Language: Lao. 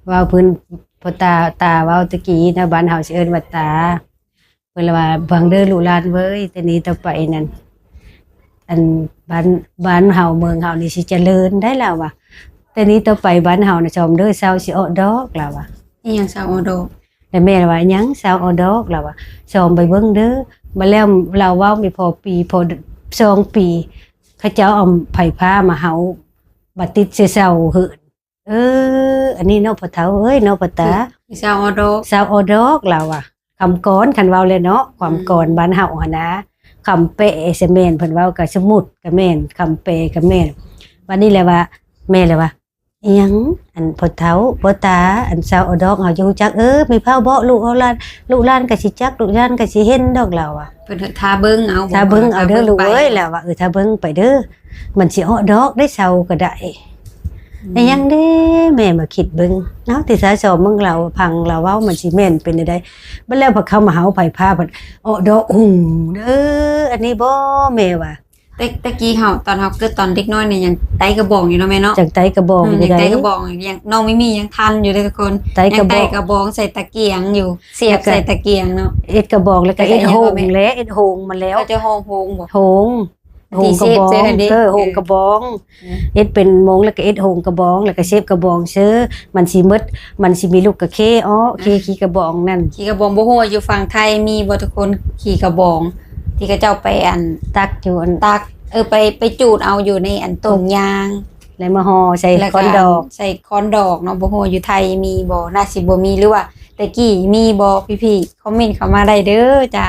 ເວົ້າພື້ນ ພໍ່ຕາ ຕາເວົ້າຕະກີ້ນະ ບ້ານເຮົາຊິເອີ້ນວ່າຕາ. ເພິ່ນລະວ່າ ຟັງເດີລູກຫຼານເວີຍ ແຕ່ນີ້ຕໍ່ໄປນັ້ນ ອັນ ບ້ານ ບ້ານເຮົາເມືອງເຮົານີ້ຊິຈະເລີນໄດ໋ ລາວວ່າ. ແຕ່ນີ້ຕໍ່ໄປບ້ານເຮົານະ ຊອມເດີ ເຊົາຊິອອກດອກ ລາວວ່າ. ອີຫຍັງເຊົາອອກດອກ? ແລ້ວແມ່ລະວ່າ ຫຍັງເຊົາອອກດອກ ລາວວ່າ. ຊອມໄປເບິ່ງເດີ. ບາດແລ້ວລາວເວົ້າມີພໍປີ ພໍສອງປີ ເຂົາເຈົ້າເອົາໄຟຟ້າມາເຮົາ ມາຕິດໃສ່ເສົາເຮືອນ. ເອີ ອັນນີ້ເນາະພໍ່ເຖົ້າເອີຍເນາະ ພໍ່ຕາ ເຊົາອອກດອກ ເຊົາອອກດອກ ລາວວ່າ. ຄຳກອນ ຄັນເວົ້າແລ້ວເນາະ ຄຳກອນ ອືມ ບ້ານເຮົາຫັ້ນນະ ຄຳແປ ສະແມ່ນເພິ່ນເວົ້າ ກະສະໝຸດກະແມ່ນ ຄຳແປກະແມ່ນ. ບາດນີ້ແຫຼະວ່າ ແມ່ແຫຼະວ່າ ອີຫຍັງ ອັນພໍ່ເຖົ້າ ພໍ່ຕາ ອັນເຊົາອອກດອກ ເຮົາຈະຮູ້ຈັກ. ເອີ ແມ່ເຖົ້າບອກລູກເອົາຫຼານ ລູກຫຼານກະຊິຈັກ ລູກຫຼານກະຊິເຫັນດອກ ລາວວ່າ. ເພິ່ນຖ້າເບິ່ງເອົາ ຖ້າເບິ່ງເອົາເດີລູກເອີຍ ລາວວ່າ. ເອີ ຖ້າເບິ່ງໄປເດີ ມັນຊິອອກດອກໄດ້ ເຊົາກະໄດ້. ອືມ ແມ່ນຫຍັງເດ ແມ່ມາຄິດເບິ່ງ ເອົາ ຕິສາຊອມເບິ່ງລາວ ຟັງລາວເວົ້າ ມັນຊິແມ່ນເປັນແນວໃດ. ບາດແລ້ວພັດເຂົ້າມາເຮົາໄຟຟ້າພັດອອກດອກຫຸ່ງເດີ ອັນນີ້ບໍ່ ແມ່ວ່າ. ແຕ່ ແຕ່ກີ້ເຮົາ ຕອນເຮົາເກີດຕອນເດັກນ້ອຍນີ້ຍັງໄຕ້ກະບອງຢູ່ເນາະແມ່ເນາະ ຍັງໄຕ້ກະບອງ ອືມ ຢູ່ ຍັງໄຕ້ກະບອງ ຍັງ ນ້ອງມີມີຍັງທັນຢູ່ເດີທຸກຄົນ ໄຕ້ກະບອງ ຍັງໄຕ້ກະບອງໃສ່ຕະກຽງຢູ່ ສຽບໃສ່ຕະກຽງເນາະ ເຮັດກະບອງ ແລ້ວກະເຮັດໂຮງແຫຼະ ເຮັດໂຮງມາແລ້ວ ເຂົາຈະຮ້ອງໂຮງບໍ່ ໂຮງ ໂຮງກະບອງ ເອີ ໂຮງກະບອງ ເຮັດເປັນໂມງ ແລ້ວກະເຮັດໂຮງກະບອງ ແລ້ວກະເຊບກະບອງເຊີ ມັນຊິໝົດ ມັນຊິມີລູກກະເຄອອກ ເຄ ອືມ ຂີ້ກະບອງນັ້ນ ຂີ້ກະບອງ. ບໍ່ຮູ້ວ່າຢູ່ຝັ່ງໄທມີບໍ່ທຸກຄົນ ຂີ້ກະບອງ ທີ່ເຂົາເຈົ້າໄປອັນ ຕັກຢູ່ອັນ ຕັກ ເອີ ໄປ ໄປຈູດເອົາຢູ່ໃນອັນຕົ້ນຍາງ ແລ້ວມາຫໍ່ໃສ່ຄ້ອນດອກ ໃສ່ຄ້ອນດອກເນາະ. ບໍ່ຮູ້ຢູ່ໄທມີບໍ່ ໜ້າຊິບໍ່ມີ ຫຼືວ່າແຕ່ກີ້ມີບໍ່ ພີ່ໆ ຄອມເມັນເຂົ້າມາໄດ້ເດີຈ້າ.